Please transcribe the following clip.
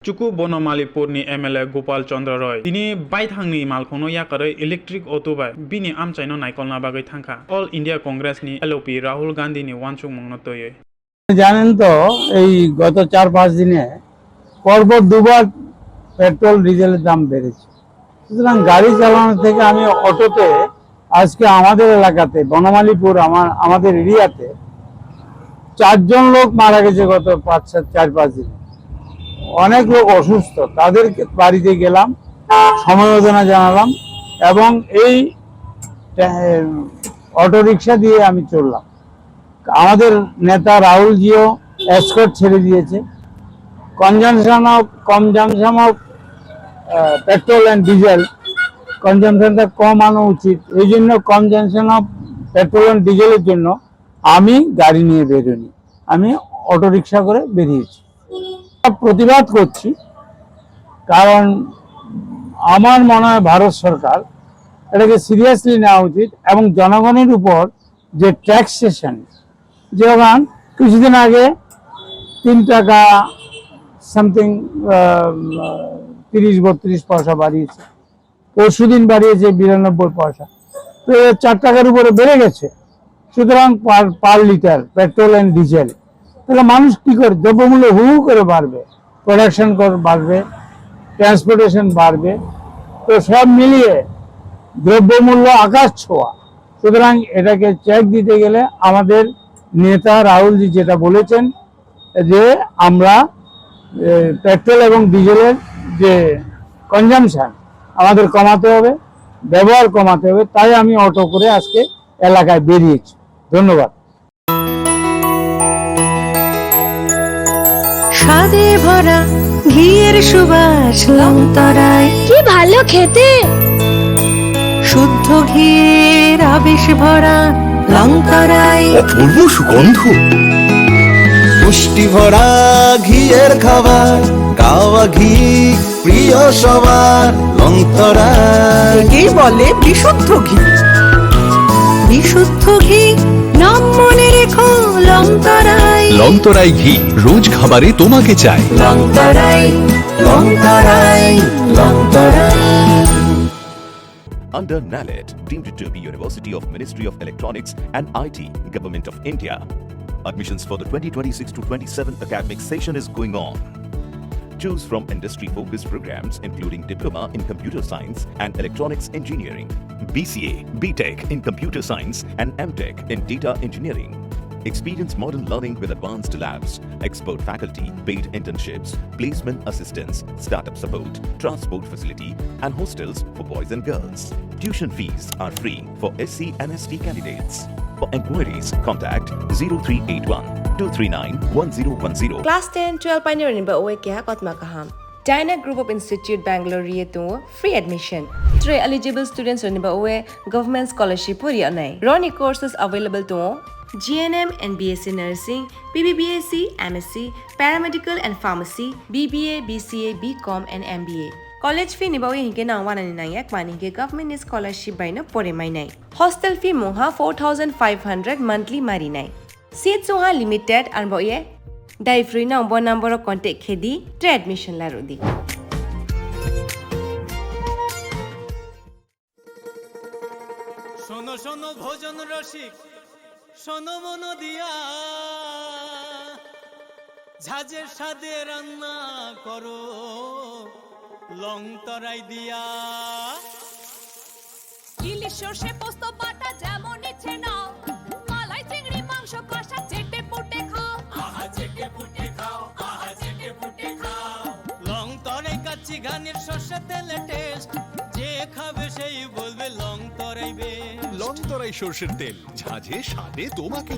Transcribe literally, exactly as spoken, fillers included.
Chuku Bonomalipurni M L A Gopal Chandra Roy tini baithangni malkhungno yakarwi electric auto bai bini amchaino naikolna bagwi thangkha. All India Congressni L O P Rahul Gandhini uansukmungno twiwi. জানেন তো, এই গত চার পাঁচ দিনে পরপর দুবার পেট্রোল ডিজেলের দাম বেড়েছে। সুতরাং গাড়ি চালানো থেকে আমি অটোতে, আজকে আমাদের এলাকাতে, বনমালীপুর, আমার, আমাদের এরিয়াতে চারজন লোক মারা গেছে গত পাঁচ সাত, চার পাঁচ দিনে। অনেক লোক অসুস্থ, তাদের বাড়িতে গেলাম, সমবেদনা জানালাম এবং এই ট্যা-, অটোরিকশা দিয়ে আমি চললাম। আমাদের নেতা রাহুলজিও এসকর্ট ছেড়ে দিয়েছে। Consumption of, consumption of petrol and diesel, কনজামশনটা কমানো উচিত। এই জন্য কনজামশন অফ পেট্রোল অ্যান্ড ডিজেলের জন্য আমি গাড়ি নিয়ে বেরোনি, আমি অটোরিকশা করে বেরিয়েছি। প্রতিবাদ করছি, কারণ আমার মনে হয় ভারত সরকার এটাকে সিরিয়াসলি নেওয়া উচিত এবং জনগণের উপর যে ট্যাক্সেশন, যেমন কিছুদিন আগে তিন টাকা সামথিং তিরিশ বত্রিশ পয়সা বাড়িয়েছে, পরশুদিন বাড়িয়েছে বিরানব্বই পয়সা। তো এ চার টাকার উপরে বেড়ে গেছে। সুতরাং per per litre petrol and diesel, তাহলে মানুষ কি করে? দ্রব্যমূল্য হু হু করে বাড়বে, প্রোডাকশন বাড়বে, ট্রান্সপোর্টেশন বাড়বে। তো সব মিলিয়ে দ্রব্যমূল্য আকাশ ছোঁয়া। সুতরাং এটাকে চেক দিতে গেলে আমাদের নেতা রাহুলজি যেটা বলেছেন যে আমরা, এ, পেট্রোল এবং ডিজেলের যে কনজামশন আমাদের কমাতে হবে, ব্যবহার কমাতে হবে, তাই আমি অটো করে আজকে এলাকায় বেরিয়েছি। ধন্যবাদ। স্বাদে ভরা ঘিয়ের সুবাস লংতরাই। কি ভালো খেতে! শুদ্ধ ঘিয়ের আবেশ ভরা লংতরাই। অপূর্ব সুগন্ধ। পুষ্টি ভরা ঘিয়ের খাবার, কাওয়া ঘি প্রিয় সবার লংতরাই। একেই বলে বিশুদ্ধ ঘি। বিশুদ্ধ ঘি, নাম মনে রেখো লংতরাই। লংতরাই ঘি, রোজ খাবারে তোমাকে চাই। লংতরাই, লংতরাই, লংতরাই। Under NALET, deemed to be University of Ministry of Electronics and I T, Government of India. Admissions for the twenty twenty-six to twenty-seven academic session is going on. Choose from industry-focused programs including Diploma in Computer Science and Electronics Engineering, B C A, B Tech in Computer Science and M Tech in Data Engineering. Experience modern learning with advanced labs, expert faculty, paid internships, placement assistance, startup support, transport facility, and hostels for boys and girls. Tuition fees are free for S C and S T candidates. For enquiries, contact zero three eight one two three nine one zero one zero. Class ten, twelve painirokni bagwi keha kotma kaham. Dyna Group of Institute Bangalore ri tongo free admission. Tei eligible students rokni bagwi government scholarship bo ri onai. Roni courses available tongo G N M and B S C Nursing, B B B S C, M S C, Paramedical and Pharmacy, B B A, B C A, B Com and M B A. College fee ni bagwi hinkhe nang wanani nangya, mani hinkhe government ni scholarship bai no pore mainai. Hostel fee mungha four thousand five hundred monthly marinai. Seats wngha limited, ang bo ye dai free no bo number o contact khe di, tei admission la rw di. শোনো শোনো ভোজন রসিক, শোনো মন দিয়া, ঝাঁঝের স্বাদে রান্না করো লং তরাই দিয়া। ইলিশ সর্ষে পোস্ত বাটা যেমন ইচ্ছে নাও, মালাই চিংড়ি মাংস কষা চেটে পুটে খাও। আহা চেটে পুটে খাও, আহা চেটে পুটে খাও। লং তরাই কাচ্চি ঘানির সর্ষে তেলে টেস্ট, যে খাবে সেই বলবে লং তরাই বেস্ট। লং তরাই সর্ষের তেল, ঝাঁঝে স্বাদে তোমাকে